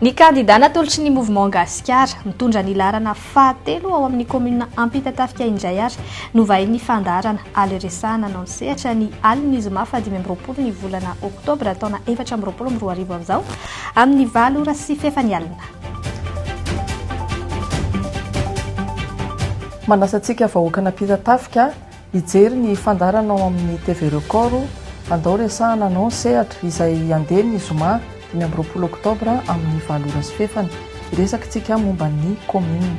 Ny kandida natolotry ny Mouvement Gasikara, mitondra ny laharana fahatelo ao amin'ny kaominina Ampitatafika indray ary novahin'ny fandaharana Aleo Resahana anao ny sehatra ny alin'ny zoma faha 25 ny volana oktobra taona 2024 amin'izao amin'ny valo ora sy fefany alina. Manasa antsika vahoakan'Ampitatafika Hijery ny fandaharana ao amin'ny TV Record Andao resahana anao ny sehatra izay handeha ny zoma 25 oktobra amin'ny valo ora sy fefany. Hiresaka isika momba ny commune.